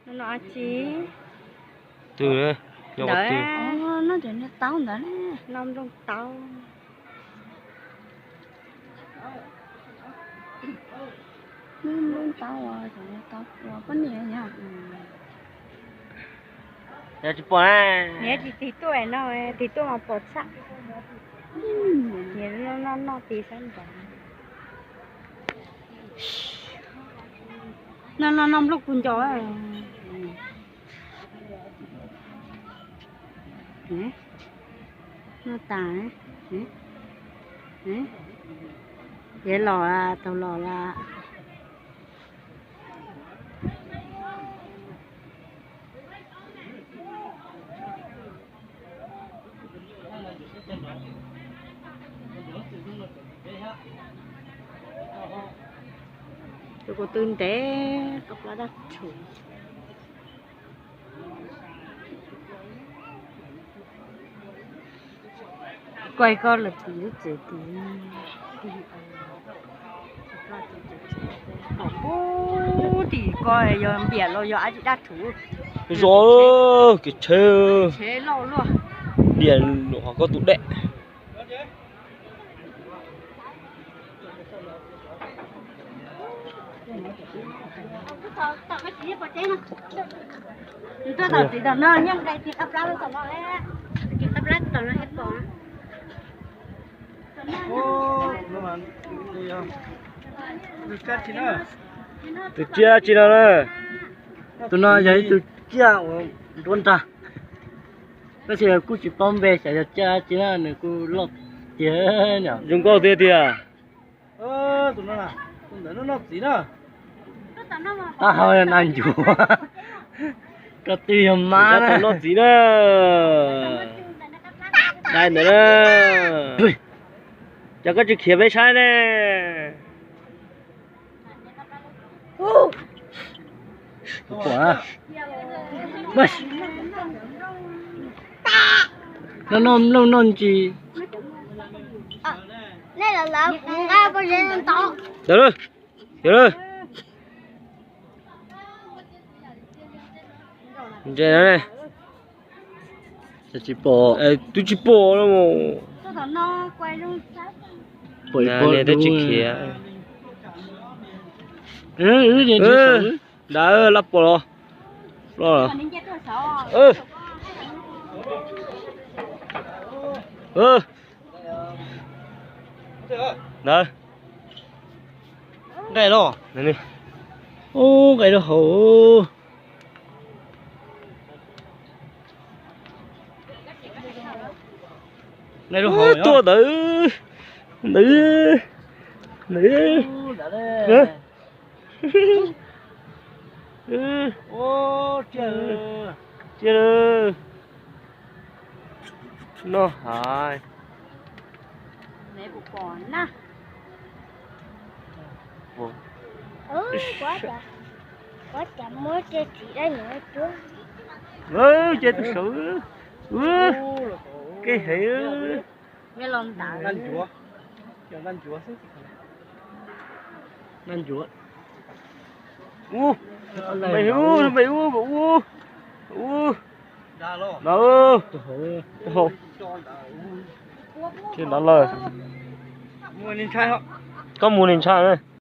No tsis. Twg? Nyob ntawd twg? Noj cov niag taub ntawd, noj nplooj taub. Noj nplooj taub, cov niag taub ua poj niam nyob. Yog tsis pom na. Niam tsis tig tuaj no, tig tuaj mas pom tshaj. Niam noj noj tig sab nraud. Noj noj noj nplooj kuv nco. Noj tas, es los, tau los lawm. Tus ko tw ntev, qab plab daj rhuv. Kuaj koj lawm tim lub tsev tid. Pub tim ko yog npiam los yog dab tsi dab rhuv. Zos, kev tsheb, tsheb loj luaj. Npiam lawm hov koj tus dej. Tus tuaj tom txiv tom no yeej nqe tig qab plab tom no, tig qab plab tom no thiaj pom. Tus tsiaj tsi no na? Tus no yog ib tug tsiaj uas nruab nrag, tab sis kuj tsis paub npe xyov yog tsiaj tsi na, nws kuj loj tiag. Zoo nkauj tiag tiag. Tab hau yog nas ncuav, ko tw yog mab na. Noj txiv na. Dai ntawd na. Cas koj tsis khiav peb saib ne? Noj noj nplooj noj ntsis. Ntse na, twb tsis pom, twb tsis pom no. Pom ib pob dub. Tsis khiav. Nrad lab pom los. Ntawd. Nqaij los. Ub, nqaij lub hauv. Nqaij lub hauv tuaj ntawd. Ntawd. Ntawd. Tsiaj lawm. Noj hais. Ces tus saud. Kev heev. Naj ncuav. Ub, npe ub, npe ub, ub, ub. Tus hauv. Tsis ntawd lawm. Koj mus nim ntshai.